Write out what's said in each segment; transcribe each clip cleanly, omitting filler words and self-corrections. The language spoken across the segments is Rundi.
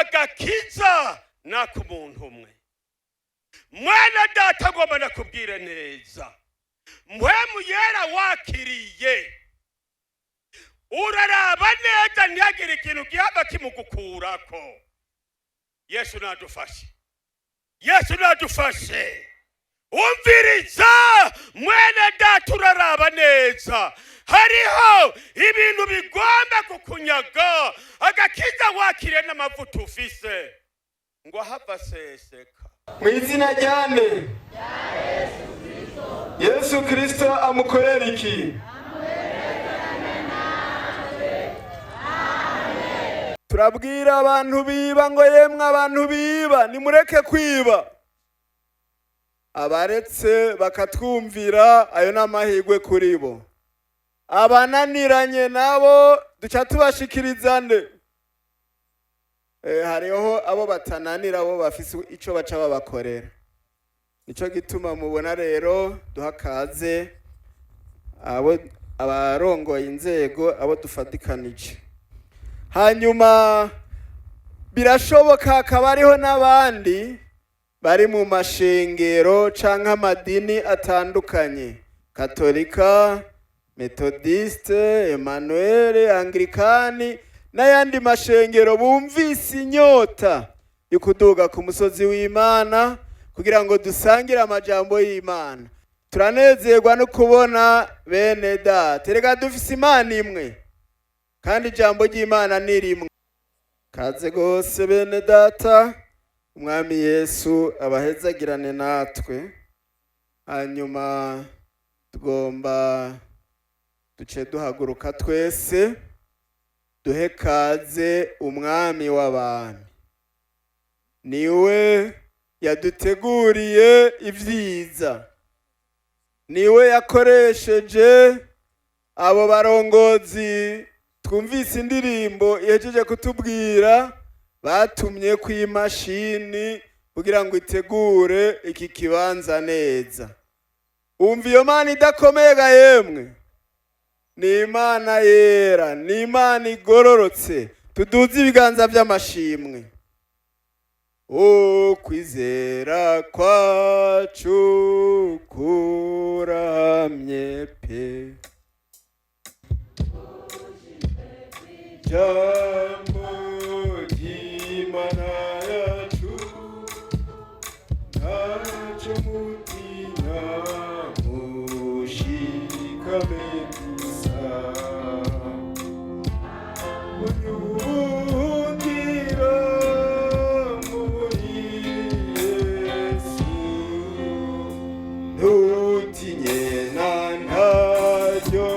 Agakiza n'ak'umuntu umwe. Mwene Data, agomba nakubwire neza, Mpwemu Yera wakiriye, uraraba neza ntihagire ikintu gihava kimugukurako. Yesu nadufashe, Yesu nadufashe. Umviriza, mwene Data, uraraba neza, hariho ibintu bigomba kukunyaga agakiza wakiriye n'amavuta ufise, ngo ahava aseseka. Mu izina rya nde? Yesu Kirisito. Amukorera iki? Turabwira abantu biba ngo: "Yemwe abantu biba, nimureke kwiba." Abaretse bakatwumvira, ayo ni amahirwe kuri bo. Abananiranye nabo duca tubashikiriza nde? Hariho abo batananira, abo bafise ico baca babakorera. Nico gituma mubona rero duha kaze abo abarongoye inzego, abo dufatikanije. Hanyuma birashoboka hakaba hariho n'abandi bari mu mashengero canke amadini atandukanye, Katolika, Metodiste, Emmanuel, Anglikani n'ayandi mashengero, bumvise inyota yo kuduga ku musozi w'Imana kugira ngo dusangire amajambo y'Imana. Turanezerwa no kubona bene Data. Reka, dufise Imana imwe kandi ijambo ry'Imana ni rimwe. Kaze rwose, bene Data. Umwami Yesu abahezagirane natwe. Hanyuma tugomba duce duhaguruka twese, duhe kaze Umwami w'abami. Niwe yaduteguriye ibyiza, niwe yakoresheje abo barongozi twumvise indirimbo ihejeje kutubwira, batumye ku imashini kugira ngo itegure iki kibanza neza. Umva, iyo Mana idakomeye ga yemwe, ni Imana yera, ni Imana igororotse. Tuduze ibiganza by'amashimwe. Ukwizera kwacu kuramye pe, jambo ry'Imana yacu, ntacyo mutinya, mushikame gusa. Unyuhungira muri Yesu, ntutinye na ntaryo,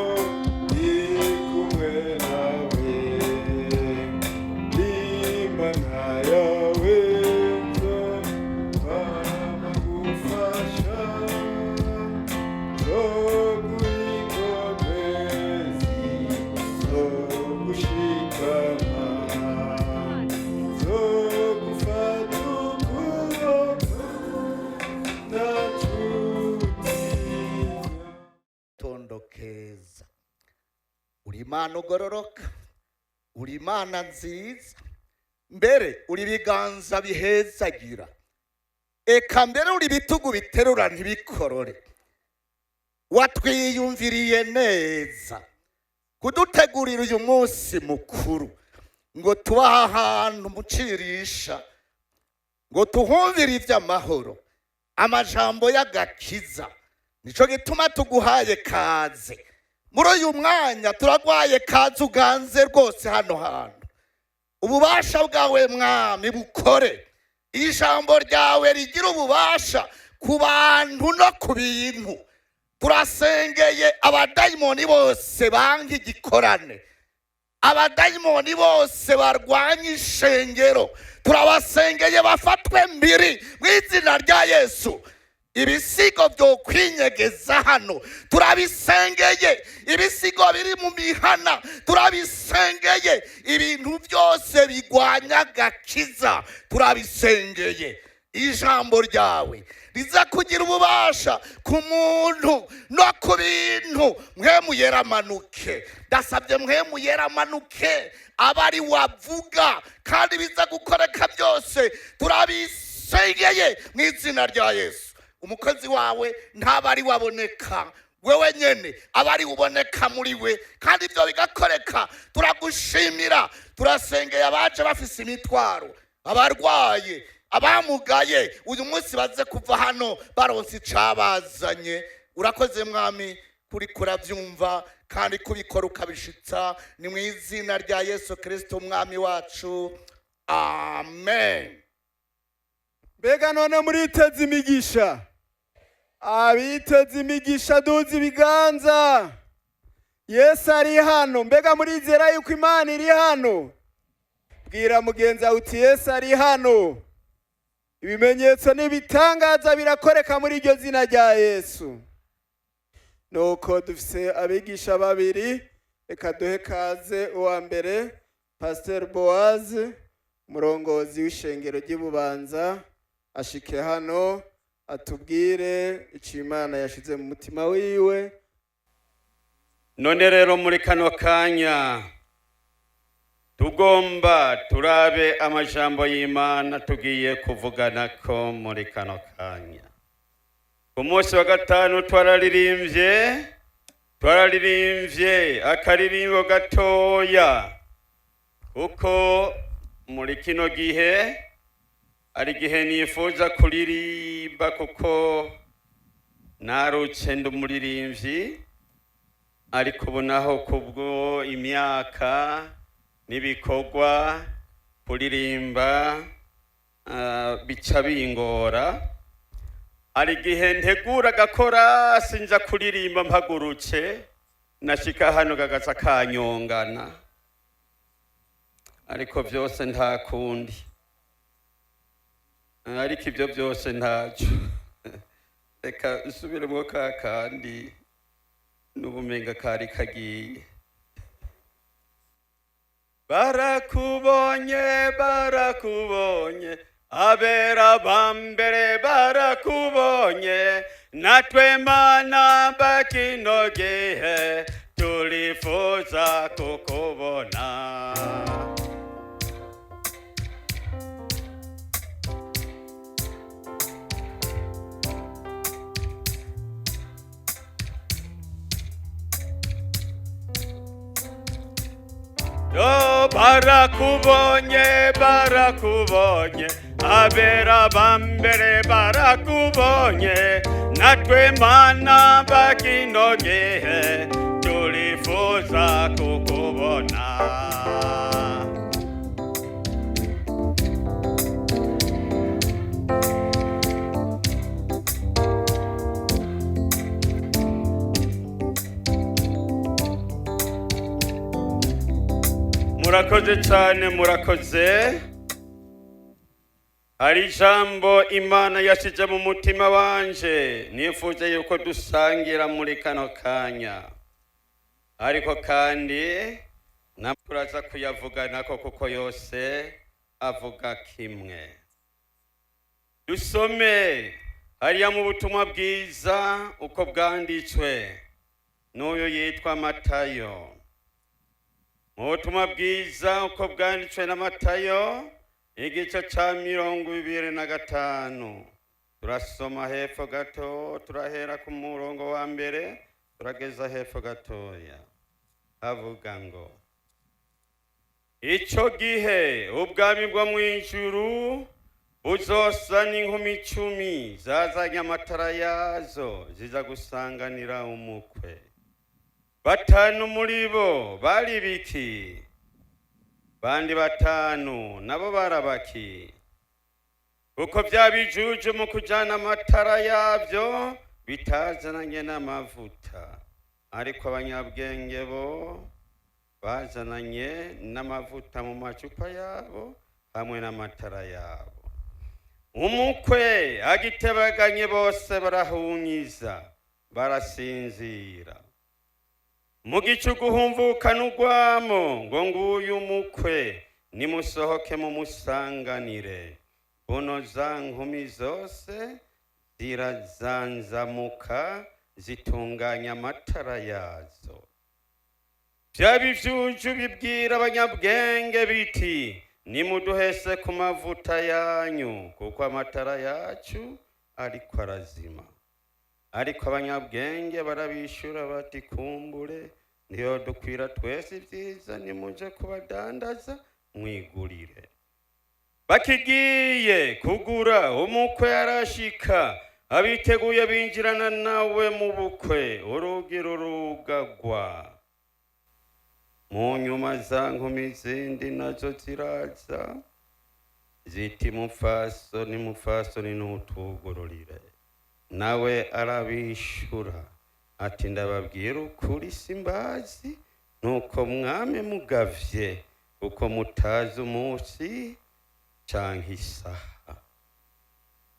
ndi kumwe nawe, Imana yawe nzopfama gufasha, nzoguha nzogushikama, nzogufata ukuboko, ntacutinya. Tondo keza, uri Imana ugororoka, uri Imana nziza, mbere uri ibiganza bihezagira, eka mbere uri ibitugu biterura ntibikorore. Watwiyumviriye neza kudutegurira uyu munsi mukuru ngo tubahe ahantu mucirisha, ngo tuhumvire iby'amahoro, amajambo y'agakiza. Nico gituma tuguhaye kaze muri uyu mwanya. Turagwaye kaze, uganze rwose hano hantu. Ububasha bwawe, Mwami, bukore. Ijambo ryawe rigira ububasha ku bantu no ku bintu. Turasengeye abadayimoni bose banga igikorane, abadayimoni bose barwanya ishengero, turabasengeye bafatwe mbiri mu izina rya Yesu. Ibisigo byo kwinyegeza hano turabisengeye, ibisigo biri mu mihana turabisengeye, ibintu byose bigwanya agakiza turabisengeye. Ijambo ryawe Riza kugira ububasha ku muntu no ku bintu. Mpwemu Yera amanuke, ndasabye Mpwemu Yera amanuke, aba ari wavuga kandi biza gukoreka byose. Turabisengeye mu izina rya Yesu. Umukozi wawe ntaba ari waboneka, wewe nyene aba ari uboneka muri we, kandi ibyo bigakoreka. Turagushimira. Turasengeye abaje bafise imitwaro, abarwaye, abamugaye, uyu munsi baze kuva hano baronse icabazanye. Urakoze Mwami kuri kurabyumva kandi kubikora ukabishitsa. Ni mu izina rya Yesu Kirisito Umwami wacu, amen. Mbega none muriteze imigisha? Abiteze imigisha, duze ibiganza. Yesu ari hano. Mbega murizera yuko Imana iri hano? Bwira mugenzi wawe uti: "Yesu ari hano." Ibimenyetso n'ibitangaza birakoreka muri iryo zina rya Yesu. Nuko dufise abigisha babiri. Reka duhe kaze uwa mbere, Pasiteri Bowazi, umurongozi w'ishengero ry'Ibubanza, ashike hano atubwire icyo Imana yashize mu mutima wiwe. None rero muri kano kanya tugomba turabe amajambo y'Imana tugiye kuvugana ko muri kano kanya. Ku munsi wa gatanu twararirimbye akaririmbo gatoya, kuko muri kino gihe hari igihe nifuza kuririmba, kuko narutse ndi umuririmbyi, ariko ubu naho kubwo imyaka n'ibikorwa kuririmba bica bingora. Hari igihe ntegura agakora sinza kuririmba mpagurutse, nashika hano kagaca kanyongana, ariko byose nta kundi, ariko ibyo byose ntacyo. Reka nsubiremo ka kandi n'ubumenga kari kagiye. Barakubonye, barakubonye, abera ba mbere barakubonye, natwe Mana bakino gihe turifuza kukubona. Yo, barakubonye, barakubonye, abera ba mbere barakubonye, natwe Mana bakino gihe turifuza kukubona. Murakoze cyane, murakoze. Hari ijambo Imana yashyize mu mutima wanje nifuje yuko dusangira muri kano kanya, ariko kandi na turaza kuyavuganako kuko yose avuga kimwe. Dusome hariya mu butumwa bwiza uko bwanditswe n'uyu yitwa Matayo. Mu butumwa bwiza uko bwanditswe na Matayo, igice ca 25, turasoma hepfo gato. Turahera ku murongo wa mbere, turageza hepfo gatoya. Avuga ngo: "Ico gihe ubwami bwo mu ijuru buzosa n'inkumi 10 zazanye amatara yazo ziza gusanganira umukwe. Batanu muri bo bari biki, bandi batanu nabo barabaki, kuko bya bijuju mu kujana amatara yabyo bitazananye n'amavuta, ariko abanyabwenge bo bazananye n'amavuta mu macupa yabo hamwe n'amatara yabo. Umukwe agitebaganye, bose barahunyiza, barasinzira. Mu gicuku humvukana urwamo ngo: 'Nguyu umukwe, nimusohoke mumusanganire.' Buno za nkumi zose Zirazanzamuka, zitunganya amatara yazo. Bya bivyuju bibwira abanyabwenge biti: "Nimuduhese ku mavuta yanyu, kuko amatara yacu ariko arazima." Ariko abanyabwenge barabishura bati: "Kumbure niyo dukwira twese. Ibyiza nimuje kubadandaza mwigurire." Bakigiye kugura, umukwe arashika, abiteguye binjirana nawe mu bukwe, urugi rurugagwa. Mu nyuma za nkumi zindi nazo ziraza, ziti: "Mupfasoni, mupfasoni, nutwugururire." Nawe arabishura ati: "Ndababwira ukuri, simbazi. Nuko mwame mugavye, kuko mutazi umunsi canke isaha."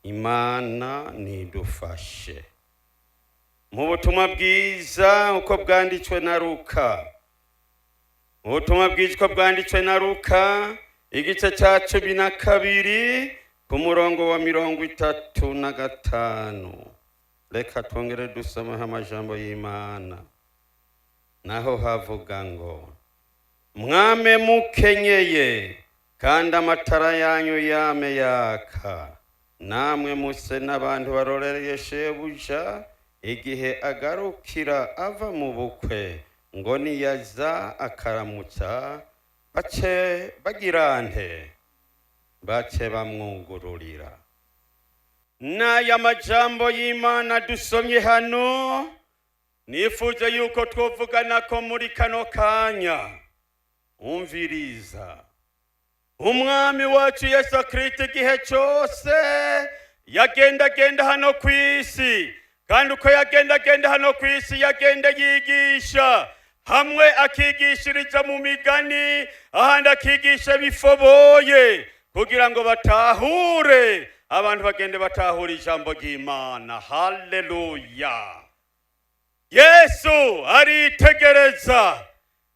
Imana nidufashe. Mu butumwa bwiza uko bwanditswe na Luka, ubutumwa bwiza uko bwanditswe na Luka, igice cya 12, ku murongo wa 35. Reka twongere dusomeho amajambo y'Imana. Naho havuga ngo: "Mwame mukenyeye, kandi amatara yanyu yame yaka. Namwe muse n'abantu barorereye shebuja igihe agarukira ava mu bukwe, ngo niyaza akaramutsa, bace bagira nte? Bace bamwugururira." N'aya majambo y'Imana dusomye hano, nifuje yuko twovugana ko muri kano kanya. Umviriza, Umwami wacu Yesu Kristo igihe cyose yagendagenda hano ku isi, kandi uko yagendagenda hano ku isi, yagenda yigisha. Hamwe akigishiriza mu migani, ahandi akigisha bifoboye kugira ngo batahure, abantu bagende batahura ijambo ry'Imana. Haleluya! Yesu aritegereza,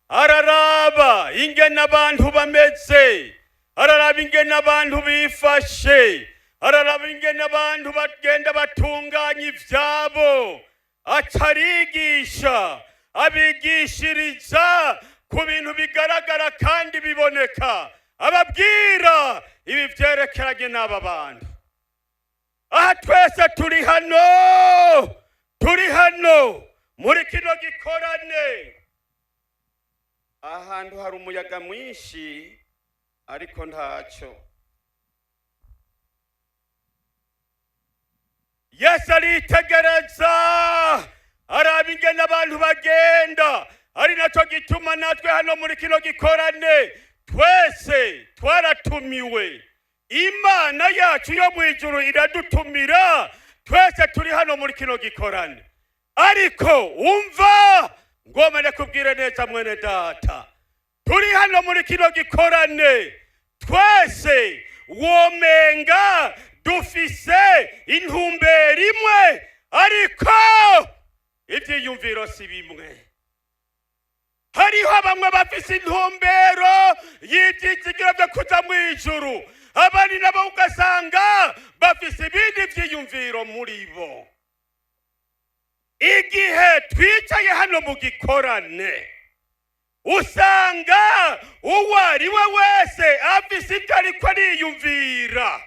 araraba ingene abantu bameze, araraba ingene abantu bifashe, araraba ingene abantu bagenda batunganya ivyabo, aca arigisha, abigishiriza ku bintu bigaragara kandi biboneka, ababwira ibi vyerekeranye n'aba bantu. Aha twese turi hano, turi hano muri kino gikorane. Ahantu hari umuyaga mwinshi, ariko ntacyo. Yesu aritegereza, araba ingene abantu bagenda. Ari nacyo gituma natwe hano muri kino gikorane twese twaratumiwe. Imana yacu yo mu ijuru iradutumira twese turi hano muri kino gikorane. Ariko umva, ngoma ndakubwire neza, mwene data, turi hano muri kino gikorane twese womenga dufise intumbero imwe, ariko ivyiyumviro si bimwe. Hariho bamwe bafise intumbero y'ivyizigiro vyo kuja mw'ijuru, abandi nabo ugasanga bafise ibindi vyiyumviro muri bo. Igihe twicaye hano mu gikorane, usanga uwo ari we wese afise ibyo ariko ariyumvira,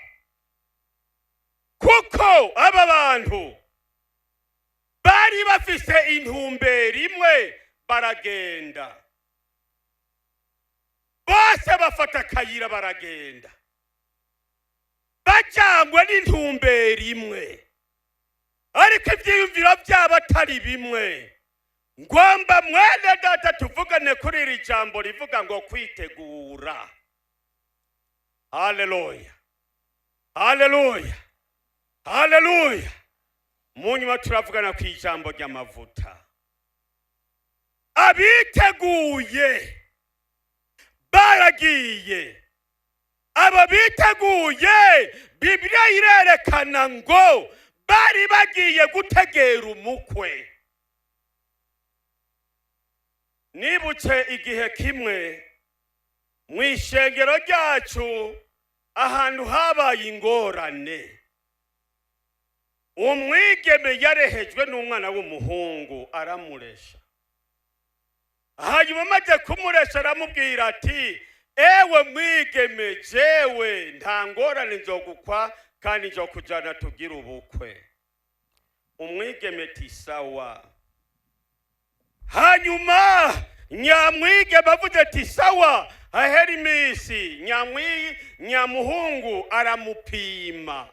kuko aba bantu bari bafise intumbero imwe, baragenda bose, bafata akayira, baragenda bajangwe n'intumbero imwe, ariko ivyiyumviro vyabo atari bimwe. Ngomba, mwene data, tuvugane kuri iri jambo rivuga ngo kwitegura. Haleluya, haleluya, haleluya! Mu nyuma turavugana ku ijambo ry'amavuta. Abiteguye baragiye. Aba biteguye, Bibiliya irerekana ngo bari bagiye gutegera umukwe. Nibutse igihe kimwe mu ishengero ryacu ahantu habaye ingorane. Umwigeme yarehejwe n'umwana w'umuhungu, aramuresha. Hanyuma amaze kumuresha aramubwira ati: "Ewe mwigeme, jewe nta ngorane, nzogukwa kandi nzokujana tugira ubukwe." Umwigeme ati: "Sawa." Hanyuma nyamwigeme avuze ati: "Sawa", hahera iminsi, nyamuhungu aramupima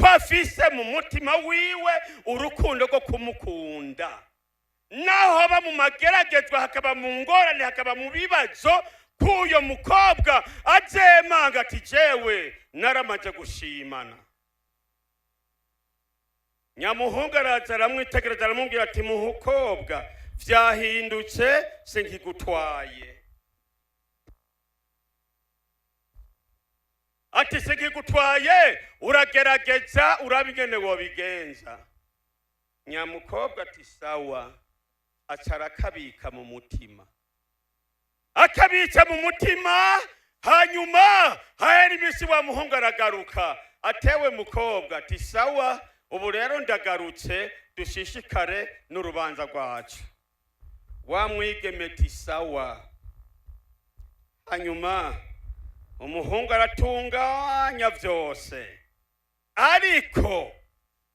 ko afise mu mutima wiwe urukundo rwo kumukunda, naho haba mu mageragezwa, hakaba mu ngorane, hakaba mu bibazo, k'uyo mukobwa azemanga ati: "Jewe naramaze gushimana." Nyamuhungu araza, aramwitegereza, aramubwira ati: "Muhukobwa, vyahindutse, sinkigutwaye." Ati: "Sinkigutwaye, uragerageza urabe ingene wobigenza." Nyamukobwa ati: "Sawa." Aca arakabika mu mutima, akabitsa mu mutima. Hanyuma hahera iminsi, wa muhungu aragaruka, atewe mukobwa, ati: "Sawa, ubu rero ndagarutse, dushishikare n'urubanza rwacu." Wa mwigeme ati: "Sawa." Hanyuma umuhungu aratunganya byose, ariko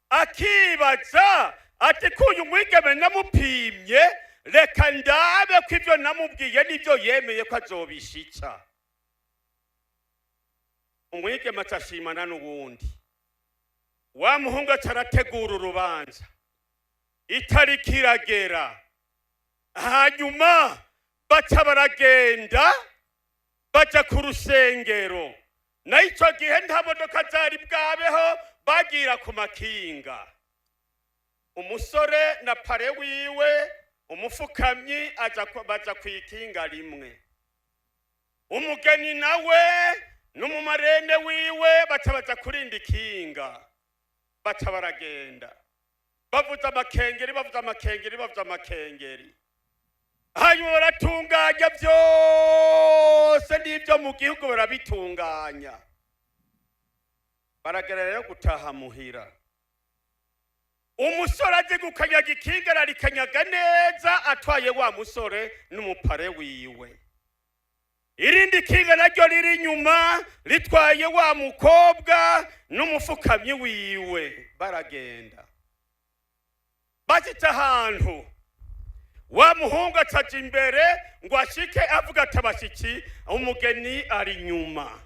akibaza ati: "Kuyu mwigeme namupimye, reka ndabe ko ibyo namubwiye n'ibyo yemeye ko azobishica." Umwigeme acashimana n'uwundi. Wa muhungu aca arategura urubanza, itariki iragera. Hanyuma baca baragenda, baja ku rusengero. Naho ico gihe nta modoka zari bwabeho, bagira ku makinga. Umusore na pare wiwe, umufukamyi, aja baja kw'ikinga rimwe. Umugeni nawe n'umumarene wiwe baca baja kurinda ikinga. Baca baragenda, bavuza amakengeri, bavuza amakengeri, bavuza amakengeri. Hanyuma baratunganya byose n'ibyo mu gihugu barabitunganya, baragera rero gutaha muhira. Umusore azi gukanyaga ikinga, ararikanyaga neza, atwaye wa musore n'umupare wiwe. Irindi kinga naryo riri inyuma, ritwaye wa mukobwa n'umufukamyi wiwe. Baragenda, bashitse ahantu, wa muhungu acaja imbere ngo ashike avuga ati: "Abashitsi, umugeni ari inyuma."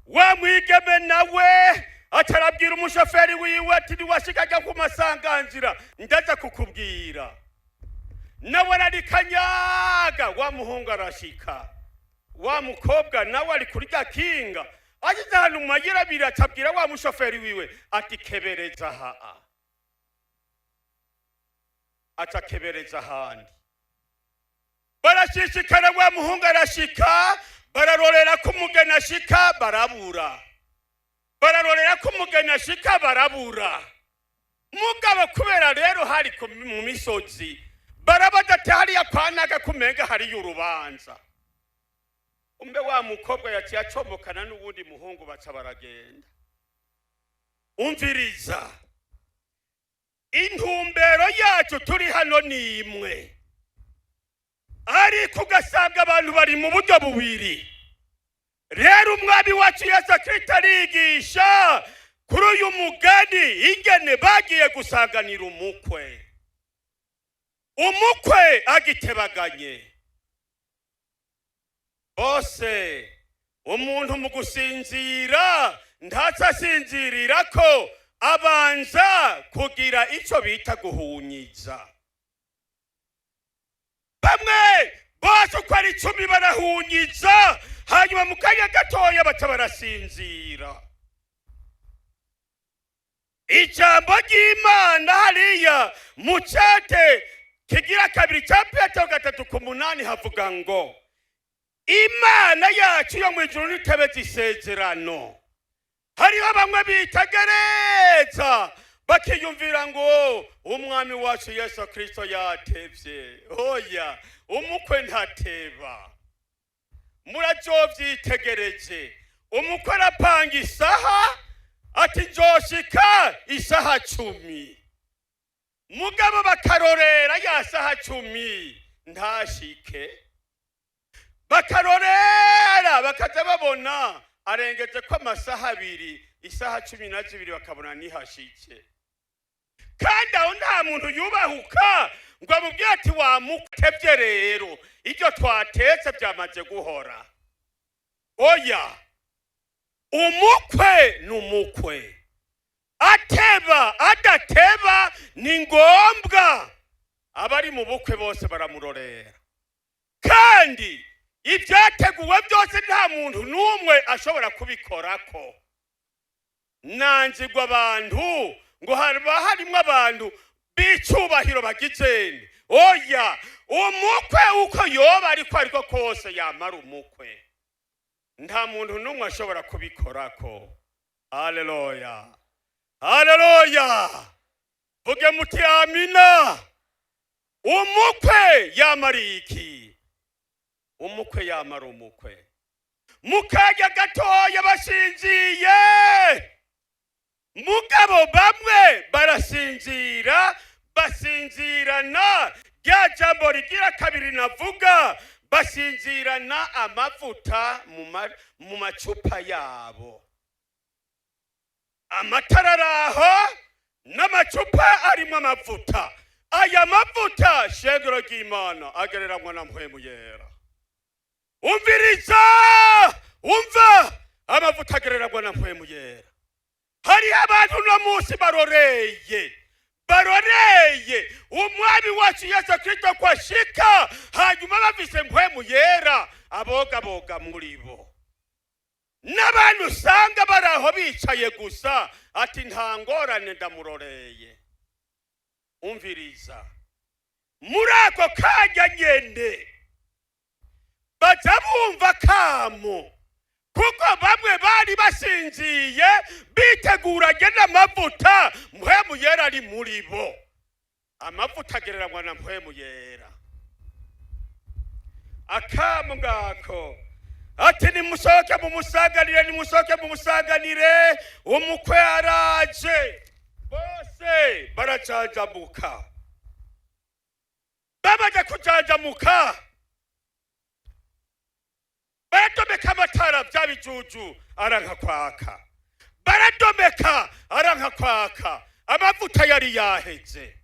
Wa mwigeme nawe acarabwira umushoferi wiwe ati: "Niwashika ajya ku masanganzira, ndaza kukubwira." Nawe ararikanyaga, wa muhungu arashika, wa mukobwa nawe ari kuri rya kinga. Ageze ahantu mu mayira abiri, acabwira wa mushoferi wiwe ati: "Kebereza aha." Aca akebereza ahandi. Barashishikara, wa muhungu arashika, bararorera ko umugeni ashika, barabura. Bararorera ko umugeni ashika, barabura. Mugabo kubera rero hari mu misozi, barabaza ati: "Hariya kwa naga kumenga hariyo urubanza?" Umbe wa mukobwa yaciye acomokana n'uwundi muhungu, baca baragenda. Umviriza, intumbero yacu turi hano ni imwe, ariko ugasanga abantu bari mu buryo bubiri. Rero Umwami wacu Yesu Kristo arigisha kuri uyu mugani ingene bagiye gusanganira umukwe, umukwe agitebaganye. Bose umuntu mu gusinzira ntaca asinzirira ko abanza kugira icyo bita guhunyiza. Bamwe bose uko ari 10 barahunyiza, hanyuma mu kanya gatoya baca barasinzira. Ijambo ry'Imana hariya mu cete kigira kabiri cya Petero 3:8 havuga ngo: "Imana yacu yo mu ijuru n'itebe z'isezerano." Hariho bamwe bitegereza bakiyumvira ngo Umwami wacu Yesu Kristo yatevye. Oya, umukwe ntateba. Murazovyitegereje, umukwe arapanga isaha. Ati: Ati nzoshika isaha 10, mugabo bakarorera ya saha 10 ntashike, bakarorera bakaza babona arengeje ko amasaha 2, isaha 12 bakabona nihashike. Kandi aho nta muntu yubahuka ngo amubwire ati wamutevye rero, ibyo twatetse byamaze guhora. Oya, umukwe ni umukwe, ateba adateba ni ngombwa, abari mu bukwe bose baramurorera. Kandi ibyateguwe byose nta muntu n'umwe ashobora kubikorako. Nanzigwa abantu ngo haba harimo abantu b'icubahiro bagizene. Oya, umukwe uko yoba ariko kose yamara umukwe, nta muntu n'umwe ashobora kubikorako. Haleluya, haleluya, vuge muti amina. Umukwe yamara iki? Umukwe yamara umukwe. Mu kanya gatoya bashinziye, mugabo bamwe barasinzira, basinzirana rya jambo rigira kabiri navuga, basinzirana amavuta mu macupa yabo. Amatara araho n'amacupa arimo amavuta. Aya mavuta, shengero ry'Imana, agereranywa na Mpwemu Yera. Umviriza, umva, amavuta agereranywa na Mpwemu Yera. Hariho abantu uno munsi baroreye, baroreye umwami wacu Yesu Kristo ko ashika, hanyuma bafise Mpwemu Yera abogaboga muri bo. N'abantu usanga bari aho bicaye gusa, ati nta ngorane ndamuroreye. Umviriza, muri ako kanya nyene baza bumva kamo, kuko bamwe bari basinziye biteguranye n'amavuta, Mpwemu Yera ari muri bo. Amavuta agereranywa na Mpwemu Yera. Akamo ngako, ati nimusohoke mumusanganire, nimusohoke mumusanganire, umukwe araje. Bose barajanjamuka. Bamaze kujanjamuka baradomeka amatara, bya bijuju aranka kwaka, baradomeka aranka kwaka, amavuta yari yaheze.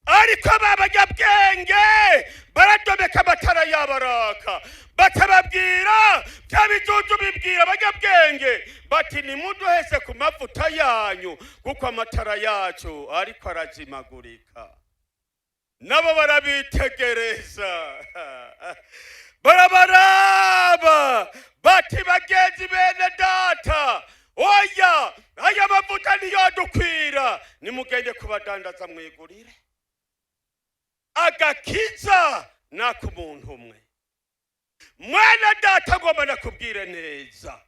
Ariko ba banyabwenge baradomeka amatara yabaraka, batababwira bya bijuju bibwira abanyabwenge bati nimuduhese ku mavuta yanyu, kuko amatara yacu ariko arazimagurika. Nabo barabitegereza, barabaraba bati bagenzi bene data, oya, aya mavuta ntiyodukwira, nimugende kubadandaza mwigurire. Agakiza nak'umuntu umwe. Mwene data, ngomba nakubwire neza,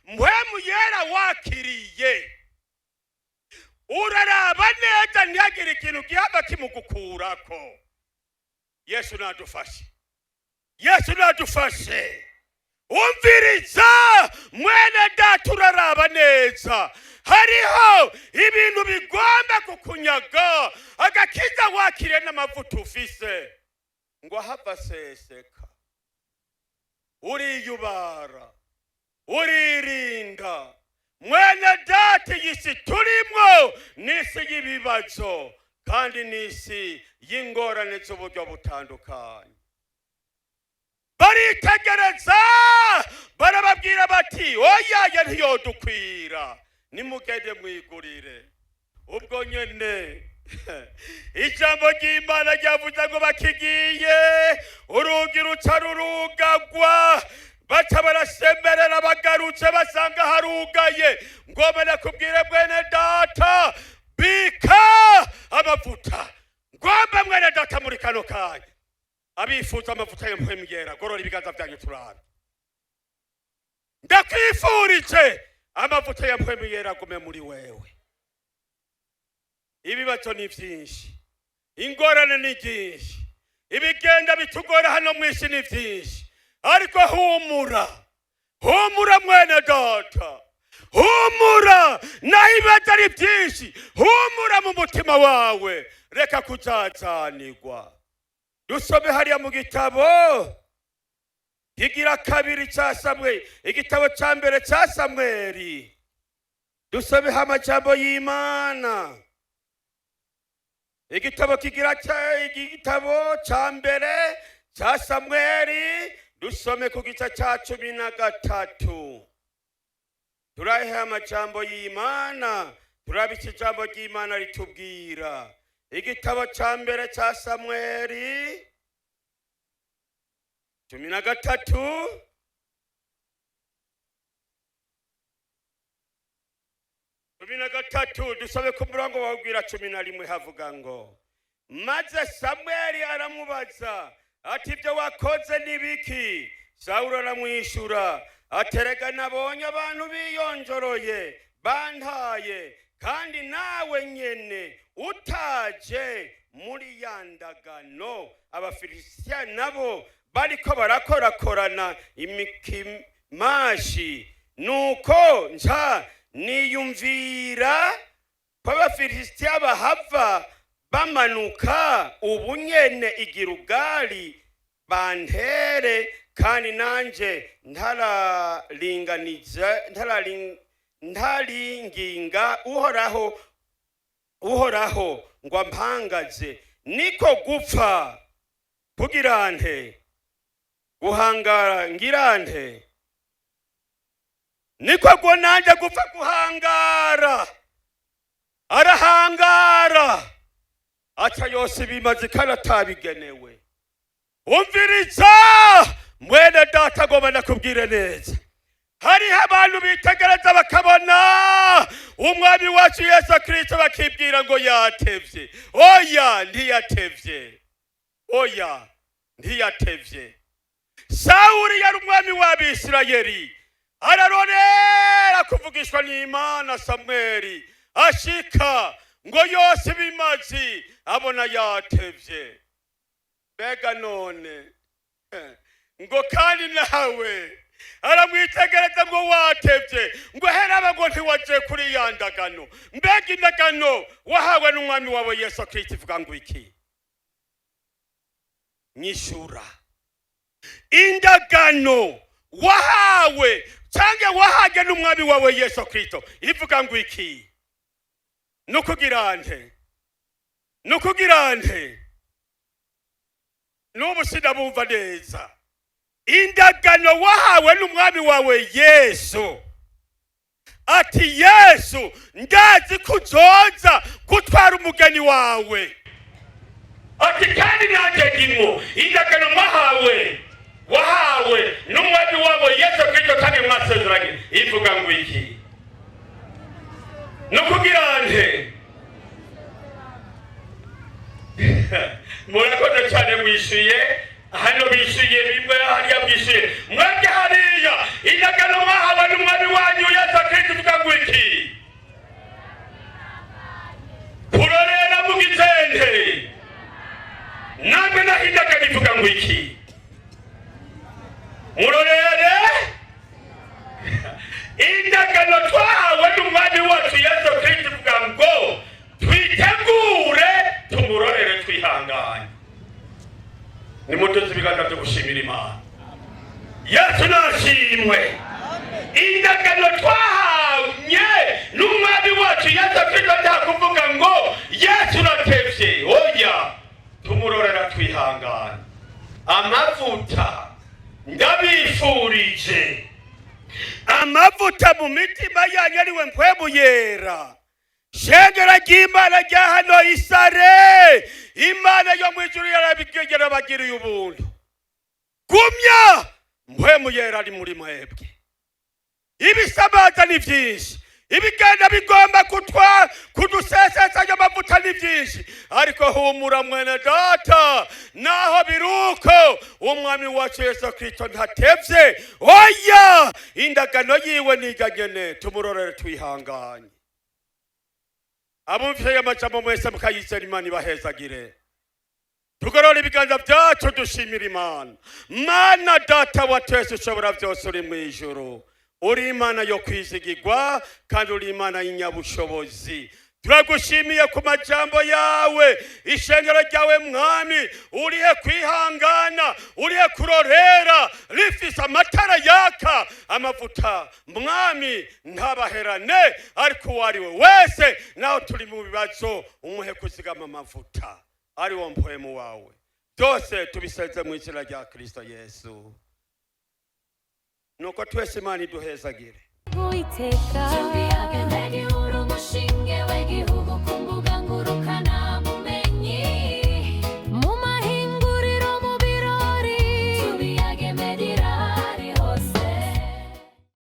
Mpwemu Yera wakiriye uraraba neza ntihagire ikintu gihava kimugukurako. Yesu nadufashe, Yesu nadufashe. Umviriza mwene data, uraraba neza, hariho ibintu bigomba kukunyaga agakiza wakiriye n'amavuta ufise, ngo ahava seseka. Uriyubara, uririnda. Mwene data, iyi si turimwo ni isi y'ibibazo, kandi ni isi y'ingorane z'uburyo butandukanye. Baritegereza, barababwira bati oya, ntiyodukwira, nimugende mwigurire. Ubwo nyene ijambo ry'Imana ryavuze ngo bakigiye, urugi ruca rurugagwa, baca barasemerera, bagarutse basanga harugaye. Ngomba nakubwire mwene data, bika amavuta. Ngomba mwene data, muri kano kanya abifuza amavuta ya Mpwemu Yera, gorora ibiganza byanyu turabe. Ndakwifurije amavuta ya Mpwemu Yera agume muri wewe. Ibibazo ni byinshi, ingorane ni byinshi, ibigenda bitugora hano mu isi ni byinshi, ariko humura, humura mwene data. Humura, naho ibibazo ari byinshi, humura mu mutima wawe, reka kuzazanirwa. Dusome hariya mu gitabo kigira kabiri cya Samweli, igitabo cya mbere cya Samweli, dusomeho amajambo y'Imana. Igitabo kigira igitabo cya mbere cya Samweli, dusome ku gice cya 13. Turahe amajambo y'Imana, turabika ijambo ry'Imana ritubwira. Igitabo cya mbere cya Samweli 13. 13, dusabe ku murongo wawubwira 11, havuga ngo: "Maze Samweli aramubaza ati: 'Ibyo wakoze ni biki?' Sawuli aramwishyura aterega: 'Nabonye abantu biyonjoroye bantaye, kandi nawe nyene utaje muri ya ndagano, Abafilisitiya nabo bariko barakorakorana imikimashi. Nuko nca niyumvira ko Abafilisitiya bahava bamanuka ubunyene i Gilugali bantere, kandi nanje ntararinganiza ntaringinga Uhoraho ngo ampangaze. Niko gupfa kugira nte guhangara ngira nte niko go nanje gupfa guhangara.' Arahangara, aca yose ibimaze kandi atabigenewe. Umviriza mwene data, agomba ndakubwire neza: hariho abantu bitegereza bakabona umwami wacu Yesu Kristo, bakibwira ngo yatevye. Oya, ntiyatevye. Oya, ntiyatevye. Sawuli yari umwami w'Abisirayeli, ararorera kuvugishwa n'Imana Samweli, ashika ngo yose ibimazi, abona yatevye. Mbega none ngo kandi nawe aramwitegereza ngo watevye, ngo heraba, ngo ntiwaje kuri ya ndagano. Mbega indagano wahawe n'umwami wawe Yesu Kristo ivuga ngo iki? Nyishura. Indagano wahawe cyangwa wahage n'umwami wawe Yesu Kristo ivuga ngo iki? Nukugira nte? Nukugira nte? N'ubu sinabumva neza. Indagano wahawe n'umwami wawe Yesu, ati: 'Yesu, ndazi ko uzoza gutwara umugeni wawe,' ati: 'kandi nanjye ndimo.' Indagano mwahawe, wahawe n'umwami wawe Yesu Kristo kandi mwasezeranye, ivuga ngo iki? Nukugira nte? Murakoze cyane, mwishyuye hano, bishyuye bimwe hariya, mwishyuye mwebwe hariya. Indagano mwahawe n'umwami wanyu Yesu Kristo ivuga ngo iki? Kurorera mu gitente namwe, naho indagano ivuga ngo iki? Murorere. Indagano twahawe n'umwami wacu Yesu Kristo ivuga ngo twitegure, tumurorere twihanganye. Nimutuze ibiganza byo gushimira Imana. Yesu nashimwe. Indagano twahanye n'umwami wacu Yesu Kristo nta kuvuga ngo Yesu uratevye. Oya, tumurorera twihanganye. Amavuta, ndabifurije amavuta mu mitima yanyu, ariwe Mpwemu Yera. Shengera ry'Imana rya hano Isare, Imana yo mu ijuru yarabagiriye ubuntu. Gumya Mpwemu Yera ari muri mwebwe. Ibisabaza ni byinshi, ibigenda bigomba kutwa kudusesesanya amavuta ni byinshi, ariko humura mwene data, naho biruko umwami wacu Yesu Kristo ntatevye. Oya, indagano yiwe niganyene, tumurorere twihanganye. Abumvise amajambo mwese mukayizera, Imana ibahezagire. Tugorora ibiganza byacu, dushimira Imana. Mana Data wa twese, ushobora byose, uri mu ijuru. Uri Imana yo kwizigirwa kandi uri Imana y'inyabushobozi. Turagushimiye ku majambo yawe. Ishengero ryawe, Mwami, urihe kwihangana, urihe kurorera, rifise amatara yaka amavuta. Mwami, ntabaherane, ariko uwo ari we wese naho turi mu bibazo, umuhe kuzigama amavuta ari wo mpwemu wawe. Byose tubiseze mu izina rya Kristo Yesu. Nuko twese Imana iduhezagire. Uwiteka.